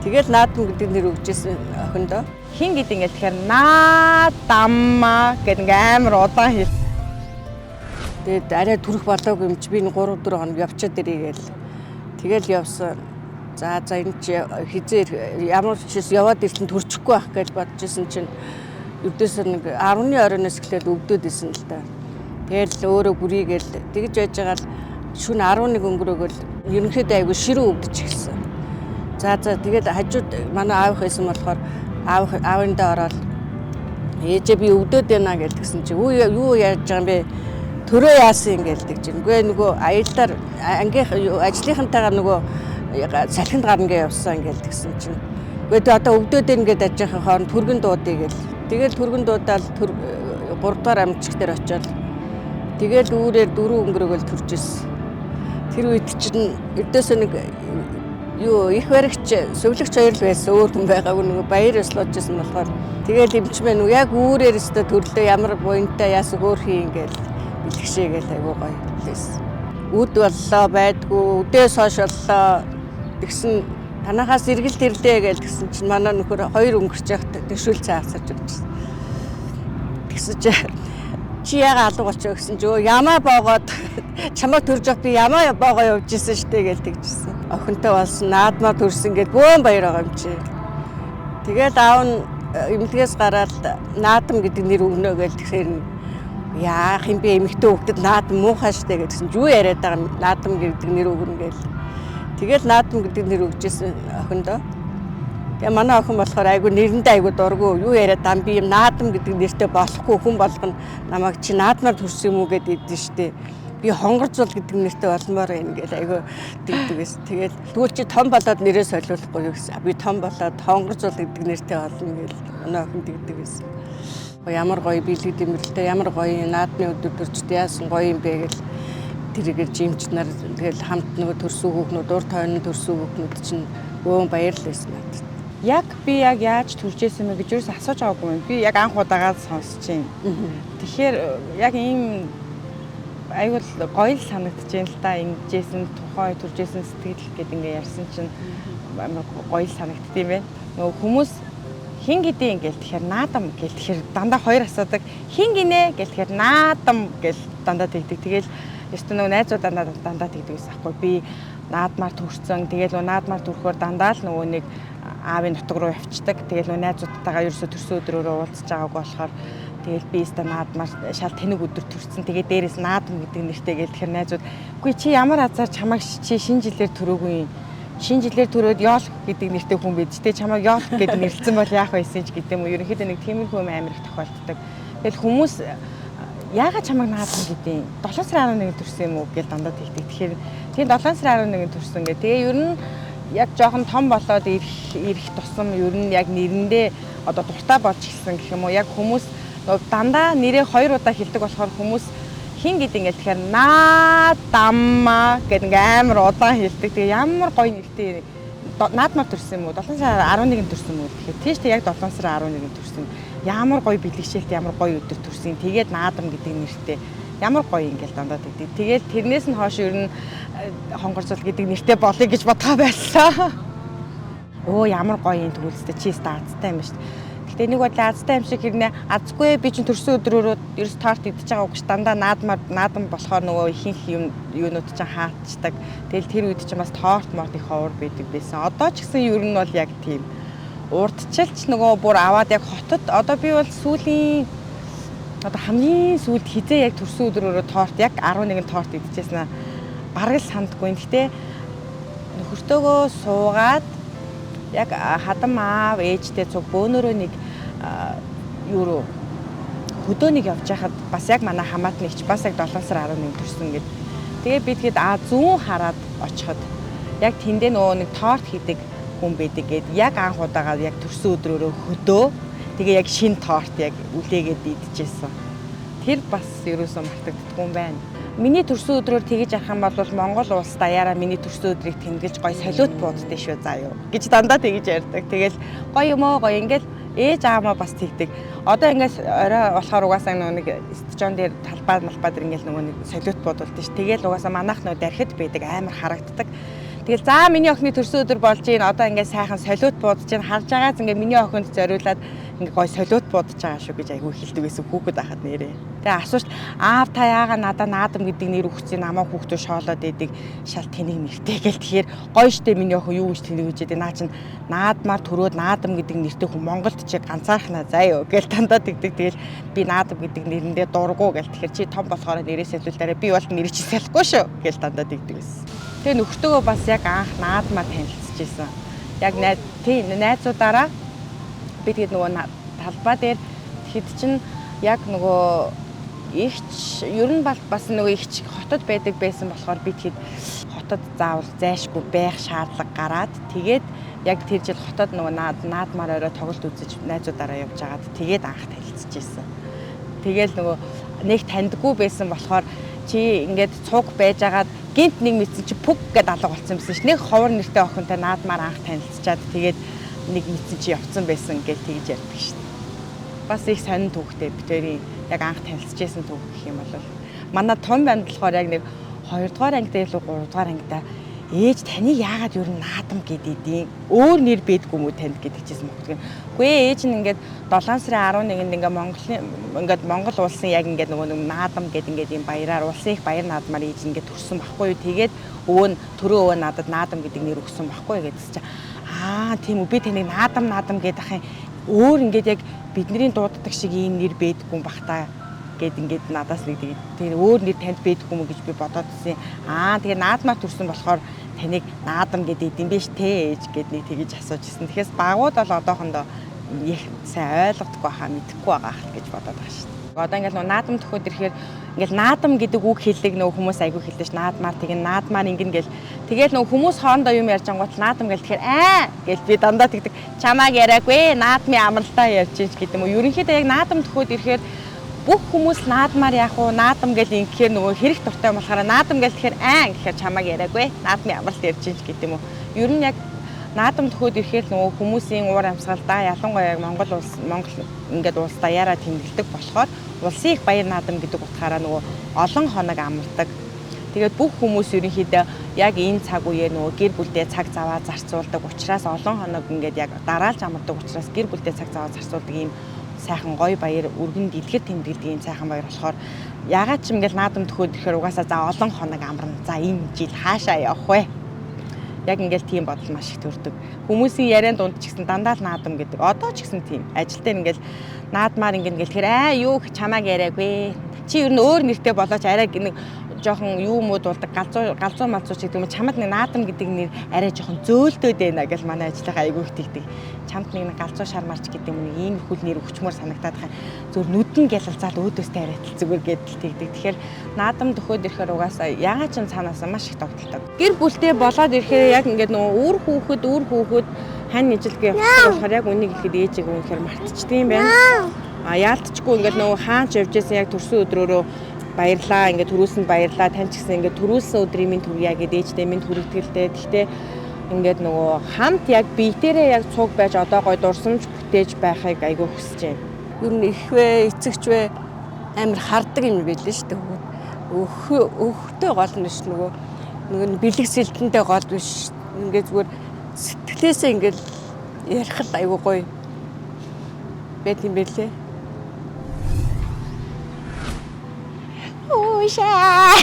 Тэгэл Наадам гэдэг нэр өгчээсэн охиндоо. Хин гэдэг ингээд тэгэхээр наадамма гэдэг ингээ амар удаан хэл. Тэгээд арай төрөх болоогүй юм чи би 3 4 хоног явчаад ирээ гээл. Тэгэл явсан. За за энэ чи хизээ ямар ч чис яваад ирсэн төрчихгүй байх гэж бодож исэн чинь ердөөсөө нэг 10-ны оройноос эхлээл өвдөд исэн л та. Тэгэл өөрөө гүрийгээл тэгж байж байгаа л шүн 11 өнгөрөөгөл ерөнхийдөө айгүй ширүү өвдөж эхэлсэн. За за тэгэл хажууд манай аавх байсан болохоор аав аавындаа ороод ээжээ би өвдөд байна гэж тэгсэн чи юу юу яаж байгаа юм бэ? Төрөө яасан юм гэлдэг чинь. Үгүй нөгөө аяллаар ангийнх ажлынхантайгаа нөгөө салхинд гарна гэж явсан гэл тэгсэн чинь. Үгүй тэ одоо өвдөд байна гэдээ ажихын хооронд түргэн дуудъя гэл. Тэгэл түргэн дуудаал 3 дугаар амжих дээр очиод тэгэл үүрээр дөрөв өнгөрөөгөл төрж ирсэн. Тэр үед чинь ердөөсөө нэг юу их баригч сувилагч хоёр л байсан өөр хүн байгаагүй нөгөө баяр ёслуулж исэн болохоор тэгэл эмчмээ нү яг үүрээр өстө төрлөө ямар буянтай яасан хөөх юм гээл бэлгшээ гээл айгуу гоё лээс. Үд боллоо байдгүй үдээс хойш боллоо тэгсэн танахаас эргэлт ирлээ гээл тэгсэн чинь манай нөхөр хоёр өнгөрч яхад төшөөл цай авсарч өгчсэн. Тэгсэн чи чи яага алга болчих гэсэн чи өө ямаа боогоод чамаа төрж явах би ямаа боогоо явж исэн штэ гэж тэгжсэн. Охинтой болсон наадмаа төрсөн гэд бөөн баяр байгаа юм чи. Тэгэл аав нь эмнэлгээс гараад наадам гэдэг нэр өгнө гэж тэгэхээр яах юм бэ эмэгтэй хүүхдэд наадам муухай штэ гэсэн чи юу яриад байгаа юм наадам гэдэг нэр өгнө гэл. Тэгэл наадам гэдэг нэр өгчээсэн охиндоо. Тэгээ манай охин болохоор айгу нэрэндээ айгу дургу юу яриад ам би юм наадам гэдэг нэртэй болохгүй хүн болгоно намайг чи наадмаар төрсөн юм уу гэд идэн штэ. Би хонгорцол гэдэг нэртэй болмоор байна гэл айгу тэгдэг байсан. Тэгэл тэгвэл чи том болоод нэрээ солиулахгүй юу гэсэн. Би том болоод хонгорцол гэдэг нэртэй болно гэл манай охин тэгдэг байсан. Ямар гоё биелэг дэмэрлээ ямар гоё наадмын өдөр төрчд яасан гоё юм бэ гэл тэрийгэр жимч нар тэгэл хамт нөгөө төрсөн хүүхнүүд урд хойно төрсөн хүүхнүүд чинь бөөн баярлал байсан надад. Яг би яг яаж төржсэн мэ гэж юус асууж байгаагүй юм. Би яг анх удаага сонсож байна. Тэгэхээр яг ийм айгуул гоё л санагдаж байна л да. Ингэжсэн тухайн төржсэн сэтгэл гээд ингээ ярьсан чинь амар гоё л санагдд юм байна. Нөгөө хүмүүс хин гэдэг ингээл тэгэхээр наадам гэл тэгэхээр дандаа хоёр асуудаг. Хин гинэ гэл тэгэхээр наадам гэл дандаа тэгдэг. Тэгэл ёстой нөгөө найзууд дандаа дандаа тэгдэг гэсэн аахгүй. Би наадмаар төрсөн. Тэгэл нөгөө наадмаар төрөхөөр дандаа л нөгөө нэг аавын нутаг руу явцдаг. Тэгэл нөгөө найзуудтайгаа ерөөсө төрсөн өдрөөрөө уулзж байгаагүй болохоор тэгэл би өстө наадмаар шал тэнэг өдөр төрсөн. Тэгээ дээрээс наадам гэдэг нэртэй гэл тэгэхээр найзууд үгүй чи ямар азар чамайг чи шинэ жилээр төрөөгүй юм. Шинэ жилээр төрөөд ёолк гэдэг нэртэй хүн бид. Тэ чамайг ёолк гэд нэрлсэн бол яах байсан ч гэдэг юм уу. Ерөнхийдөө нэг тиймэрхүү юм амар их тохиолддог. Тэгэл хүмүүс яагаад чамайг наадам гэдэг 7 сарын 11-нд төрсөн юм уу гэж дандаа тэгдэг. Тэгэхээр тийм 7 сарын 11-нд төрсөн гэх. Тэгээ ер нь яг жоохон том болоод ирэх тусам ер нь яг нэрэндээ одоо дуртай болж эхэлсэн гэх юм уу. Яг хүмүүс дандаа нэрээ хоёр удаа хэлдэг болохоор хүмүүс хин гэдэг ингээд тэгэхээр наадамма гэдэг ингээ амар удаан хэлдэг. Тэгээ ямар гоё нэртэй наадмаар төрсөн юм уу? 7 сарын 11-нд төрсөн юм уу гэхээр тийш тэг яг 7 сарын 11-нд төрсөн. Ямар гоё бэлэгшээлт ямар гоё өдөр төрсөн. Тэгээд наадам гэдэг нэртэй ямар гоё ингээл дандаа тэгдэг. Тэгээд тэрнээс нь хойш ер нь хонгорцол гэдэг нэртэй болъё гэж бодгоо байлаа. Өө ямар гоё юм тэгвэл чи азтай юм ба шүү. Гэтэ нэг бодлоо азтай юм шиг хэрнээ азгүй би чинь төрсөн өдрөөрөө ерөөс торт идэж байгаа гэж дандаа наадмаар наадам болохоор нөгөө ихэнх юм юунууд чинь хаачдаг. Тэгэл тэр үед чинь бас торт морт их ховор байдаг байсан. Одоо ч гэсэн ер нь бол яг тийм. Урдчилч нөгөө бүр аваад яг хотод одоо би бол сүүлийн одоо хамгийн сүүлд хизээ яг төрсөн өдрөөрөө торт яг 11 торт идчихсэн аа. Бараг л сандгүй. Гэтэ нөхөртөөгөө суугаад яг хадам аав ээжтэй цуг бөөнөрөө нэг юу руу хөдөө нэг явж байхад бас яг манай хамаатны эгч бас яг 7 сар 11 төрсөн гэд. Тэгээ би тэгэхэд зүүн хараад очиход яг тэндээ нөгөө нэг торт хийдэг хүн байдаг гэд яг анх удаага яг төрсөн өдрөөрөө хөдөө тэгээ яг шин торт яг үлээгээд идчихсэн. Тэр бас ерөөсөө мартагддаггүй юм байна. Миний төрсөн өдрөөр тэгэж ярих юм бол Монгол улс даяараа миний төрсөн өдрийг тэмдэглэж гоё салют бууддээ шүү заа юу гэж дандаа тэгэж ярьдаг. Тэгэл гоё юм уу гоё ингээл ээж аамаа бас тэгдэг. Одоо ингээс орой болохоор угаасаа нөгөө нэг стадион дээр талбай малбай дээр ингээл нөгөө нэг салют буудулдаг ш. Тэгэл угаасаа манайх нөгөө дархид байдаг амар харагддаг. Тэгэл за миний охины төрсөн өдөр болж гин одоо ингээд сайхан солиот буудаж гин харж байгаас ингээд миний охинд зориулаад ингээд гой солиот буудаж байгаа шүү гэж айгүй хэлдэг байсан хүүхэд байхад нэрээ. Тэгээ асууш аав та яагаад надаа наадам гэдэг нэр өгсөн намаа хүүхдөө шоолоод идэг шал тэнэг нэртэй гэл тэгэхээр гоё штэ миний охин юу гэж тэнэг гэж идэг наа чин наадмаар төрөөд наадам гэдэг нэртэй хүн Монголд чи ганцаархнаа заа юу гэл дандаа тэгдэг. Тэгэл би наадам гэдэг нэрэндээ дургу гэл тэгэхээр чи том болохоор нэрээ солиулаарай би бол нэрээ чи солихгүй шүү гэл дандаа тэгдэг байсан. Тэгээ нөхөртөөгөө бас яг анх наадмаар танилцж исэн. Яг найз тийм найзуудаараа би тэгээд нөгөө талбай дээр тэгэхэд чинь яг нөгөө ихч ер нь бас нөгөө ихч хотод байдаг байсан болохоор би тэгэхэд хотод заавал зайшгүй байх шаардлага гараад тэгээд яг тэр жил хотод нөгөө наадмаар орой тоглолт үзэж найзуудаараа явж байгаад тэгээд анх танилцж исэн. Тэгээл нөгөө нэг таньдаггүй байсан болохоор чи ингээд цуг байжгаад гинт нэг мэдсэн чи пүг гэдээ алга болсон байсан ш. Нэг ховор нэртэй охинтой наадмаар анх танилцчаад тэгээд нэг мэдсэн чи явцсан байсан гэж тэгж ярьдаг шин. Бас их сонин түүхтэй бид хоёрын яг анх танилцж байсан түүх гэх юм бол манай том банд болохоор яг нэг 2 дугаар ангидаа илүү 3 дугаар ангидаа ээж таныг яагаад ер нь наадам гэдэг өөр нэр бэдгүй юм уу танд гэдэг чийсэн мөгдөг. Үгүй ээж нь ингээд 7 сарын 11-нд ингээд Монголын ингээд Монгол улсын яг ингээд нөгөө нэг наадам гэдэг ингээд юм баяраар улсын их баяр наадмаар ээж ингээд төрсөн баггүй юу. Тэгээд өвөө нь төрөө өвөө надад наадам гэдэг нэр өгсөн баггүй гэдсэн чинь аа тийм үү би таныг наадам наадам гэдэг ахын өөр ингээд яг бидний дууддаг шиг ийм нэр бэдгүй юм бах та гэд ингээд надаас нэг тэгээд тэр өөр нэр танд бэдгүй юм гэж би бодоод ирсэн. Аа тэгээ наадмаар төрсөн болохоор таныг наадам гэдэг юм биш те ээж гэд нэг тэгэж асууж ирсэн. Тэгэхээр багууд бол одоохондоо их сайн ойлгохгүй хаа мэдэхгүй байгаа хэл гэж бодоод байгаа шүү дээ. Одоо ингээд нөө наадам төхөөд ирэхээр ингээд наадам гэдэг үг хэллэг нөө хүмүүс айгүй хэлдэг ш. Наадмаар тэгин наадмаар ингэн гэл тэгэл нөө хүмүүс хоорондоо юм ярьж ангууд наадам гэл тэгэхээр аа гэл би дандаа тэгдэг. Чамааг яриаггүй наадмын амралтаа ярьж ич гэдэг юм уу. Ерөнхийдөө яг наадам төхөөд ирэхээр бүх хүмүүс наадмаар яах уу наадам гэл ингэхээр нөгөө хэрэг дуртай болохоор наадам гэл тэгэхээр аа гэхээр чамааг яриаггүй наадмын амралт ярьж ич гэдэг юм уу. Ер нь яг наадам төхөөд ирэхээр нөгөө хүмүүсийн уур амьсгалдаа ялангуяа яг Монгол улс Монгол ингээд улс даяараа тэмдэглэдэг болохоор улсын их баяр наадам гэдэг утгаараа нөгөө олон хоног амардаг. Тэгээд бүх хүмүүс ерөнхийдөө яг энэ цаг үеэр нөгөө гэр бүлдээ цаг заваа зарцуулдаг учраас олон хоног ингээд яг дараалж амардаг учраас гэр бүлдээ цаг заваа зарцуулдаг ийм сайхан гоё баяр өргөн дэлгэр тэмдэглэдэг ийм сайхан баяр болохоор ягаад ч юм ингээл наадам төхөөд ирэхээр угаасаа за олон хоног амарна. За энэ жил хаашаа явах вэ? Яг ингээл тийм бодол маш их төрдөг. Хүмүүсийн яриан дунд ч гэсэн дандаа л наадам гэдэг. Одоо ч гэсэн тийм. Ажил дээр ингээл наадмаар ингэн гэл тэгэхээр аа юу чамааг яриаггүй. Чи ер нь өөр нэртэй болооч арай нэг жоохон юу мууд болдог галзуу малзуу ч гэдэг юм чамд нэг наадам гэдэг нэр арай жоохон зөөлдөөд байна гэж манай ажлынхаа айгүй их тэгдэг. Чамд нэг галзуу шар марч гэдэг юм нэг ийм их үл нэр өгчмөр санагдаад байгаа. Зөв нүдэн гялалзаал өөдөөстэй арайтал зүгээр гэдэл тэгдэг. Тэгэхээр наадам төхөөд ирэхээр угаасаа яагаад ч цаанаасаа маш их тогтолдог. Гэр бүлтэй болоод ирэхээр яг ингээд нөгөө үр хүүхэд хань ижилгүй явчихсан болохоор яг үнийг хэлэхэд ээжийг үнэхээр мартчихдаг юм байна. А яалтчгүй ингээд нөгөө хаач явж исэн яг төрсөн өдрөөрөө баярлаа ингээд төрүүлсэнд баярлаа тань ч гэсэн ингээд төрүүлсэн өдрийн минь төрье гэд ээжтэй минь хүрэгдэлтэй. Гэхдээ ингээд нөгөө хамт яг биетэрээ яг цуг байж одоо гой дурсамж бүтээж байхыг айгүй хүсэж байна. Ер нь их вэ, эцэгч вэ амар хардаг юм билээ шүү дээ. Өхтэй гол нь ш нөгөө бэлэг сэлтэнтэй гол биш. Ингээд зүгээр сэтгэлээсээ ингээд ярих л айгүй гоё байт юм билээ. Уушаа.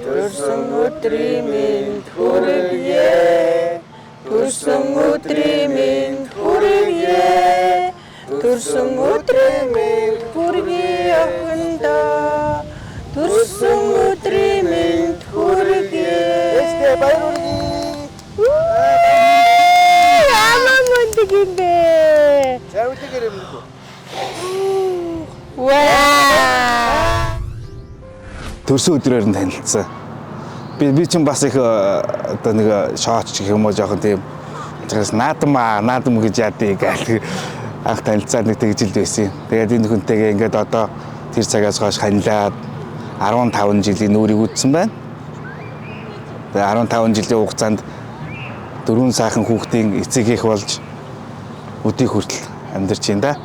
Төрсөн өдрийн минь хүргье. Төрсөн өдрийн минь хүргье. Төрсөн өдрийн минь хүргье охиндоо. Төрсөн өдрийн минь хүргье. Ээжтэй баяр хүргэе. Ямар мундаг юм бэ? Заримлаг юм уу? Вау! Төрсөн өдрөөр нь танилцсан. Би чинь бас их одоо нэг шооч гэх юм уу жоохон тийм чагаас наадам гэж яадыг гээл анх танилцаад нэг тэгж л байсан. Тэгээд энэ хүнтэйгээ ингээд одоо тэр цагаас хойш ханилаад 15 жилийн нүрийг үтсэн байна. Тэгээд 15 жилийн хугацаанд дөрвөн сайхан хүүхдийн эцэг их болж өдий хүртэл амьдарч байна да.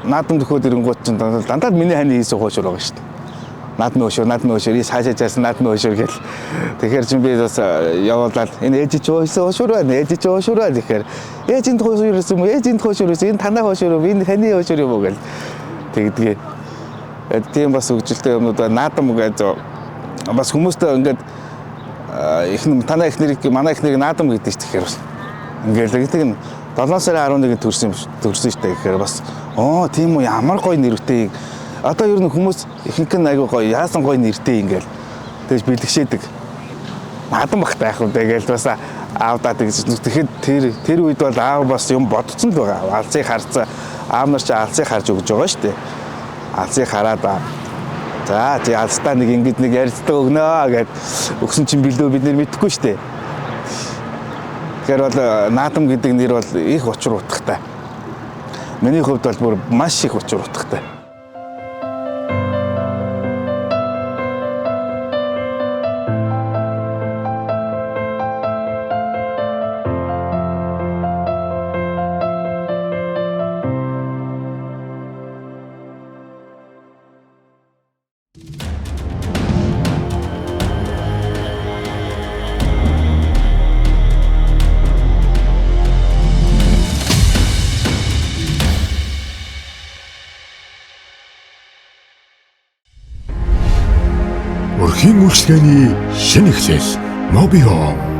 Наадам төхөөд ирэнгүүт чинь дандаа миний хань хийсэн хуушуур байгаа шүү дээ. Наадмын хөшөөр, наадмын хөшөөр, цаашаа чаасан наадмын хөшөөр гэл. Тэгэхээр чинь би бас явуулаад энэ ээж чи хөөсөн хөшөөр байна, ээж чи хөшөөр байна гэхээр ээж энд хөшөөр ирсэн юм уу, ээж энд хөшөөр ирсэн, энэ танай хөшөөр юм, энэ ханы хөшөөр юм уу гэл тэгдгээ. Тийм бас хөгжилтэй юмнууд байна. Наадам гэж бас хүмүүстэй ингээд их танай эхнэрийг манай эхнэрийг наадам гэдэг чинь тэгэхээр бас ингээл гэдэг нь 7 сарын 11-нд төрсөн төрсөн штэ гэхээр бас оо тийм үү, ямар гоё нэрвтэй. Одоо ер нь хүмүүс ихэнх нь айгүй гоё яасан гоё нэртэй ингээл тэгж бэлгшээдэг. Наадам багтай яах вэ гээл бас аавдаа тэгж. Тэгэхэд тэр үед бол аав бас юм бодцсон л байгаа. Алцыг харцсан. Аав нар чи алцыг харж өгж байгаа штэ. Алцыг хараад за тий алстаа нэг ингэж нэг ярилцдаг өгнөө гэд өгсөн чинь билүү бид нэр мэдэхгүй штэ. Тэгэхээр бол наадам гэдэг нэр бол их учир утгатай. Миний хувьд бол бүр маш их учир утгатай. Өрхийн үйлчилгээний шинэ эхлэл Mobi Home.